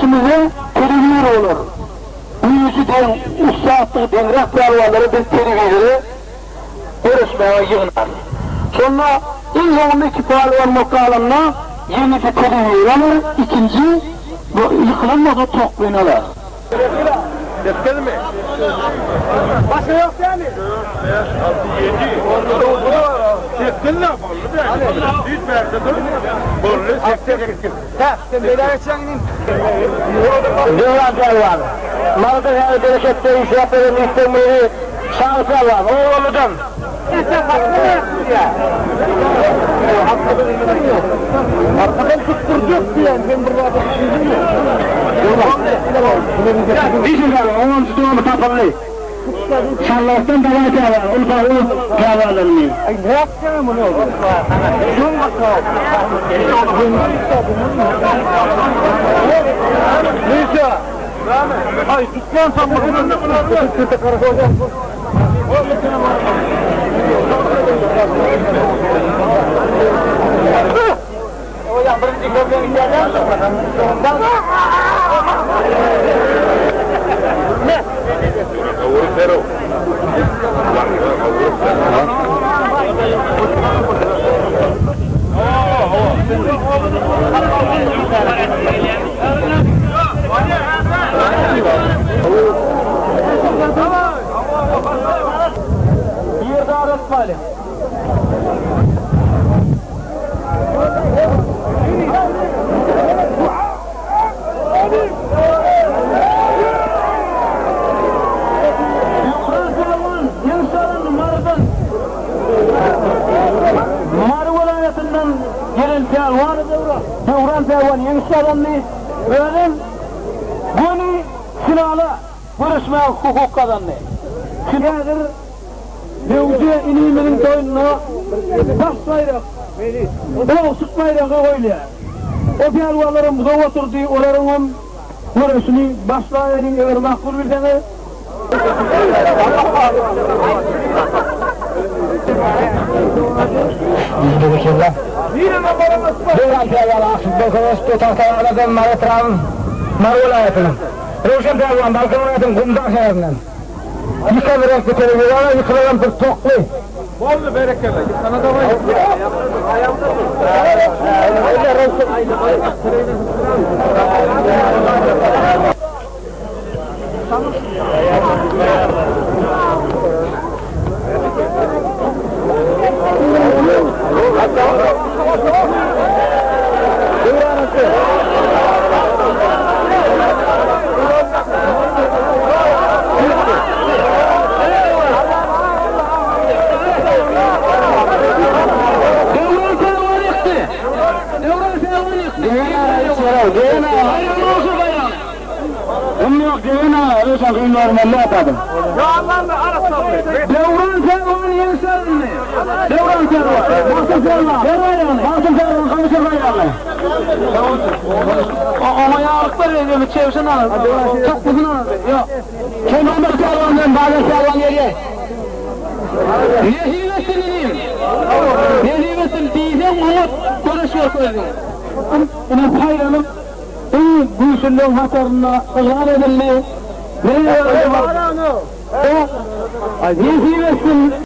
Göreşimizde telewizor bolar. Güýji deň, ussatlygy deňräk pälwanlary biz telewizory göreşmäge ýygnarys. Şonda iň soňunda iki pälwan bolup galanda ýeňiji telewizor alar, ikinji ýykylan bolsa toklyny alar. Sekizmi? Başga ýok dälmi? Dört, bäş, alty, ýedi. Sekiz-de boldy bäş. Hiç bärde dur. Boldy, sekiz. Hä, sen beýläk geçýäň inim. Döwran pälwan, Maryda häzir bereketde işläp ýören işleň biri Şaly pälwan, Owalydan. Arkadan tutdurjak diýýän, sen bir zada düşündiňmi? Onunjy doly tapyldy. Şallakdan Dawaý pälwan, ol öz pälwanlaryny. Aý, nätseňem muny? Aý, tutman Ýerde aratmaly. Ýokary pälwan ýeňiş gazandy Marydan. Mary welaýatyndan gelen pälwan Döwran pälwan ýeňiş gazandy. Özem göni finala göreşmäge hukuk gazandy. Häzir Döwje inimiziň toýunda baş baýrak, Ogşuk baýragy goýulýar. O pälwanlaram uzak oturdy, olaryňam göreşini başlaýalyň, eger makul bilseňiz. Döwran pälwan Akşyk Bolkowoski Tagtabazardan Mary etrabynyň Mary welaýatynyň Röwşen pälwan Balkan welaýatynyň Gumdag şäherinden. Ýykan reňkli telewizora ýykylaram bir tokly. Boldy berekella ýykana da Döwran pälwan ýykdy. Döwran pälwan ýykdy. Degen aga hiç ýere, Degen aga. Baýragyny gowşur baýragyny. Gum ýok Degen aga, Röwşen gum görmeli atadym. Döwran pälwan ýeňiş gazandy. Döwran pälwan. Bagtym pälwan. Ber baýragyny. Bagtym pälwan gowşur baýragyny. Oňa ýaglyk ber, özi çebşen alar. Toklusyny alar. Ýok. Kemal pälwan bilen Bazar pälwan gelýär. Nesip etsin inim. Nesip etsin diýseň oňat göreş görkezdiň. Ine saýlanyp iň güýçlüleriň hatarynda yglan edildi. Nesip etsin.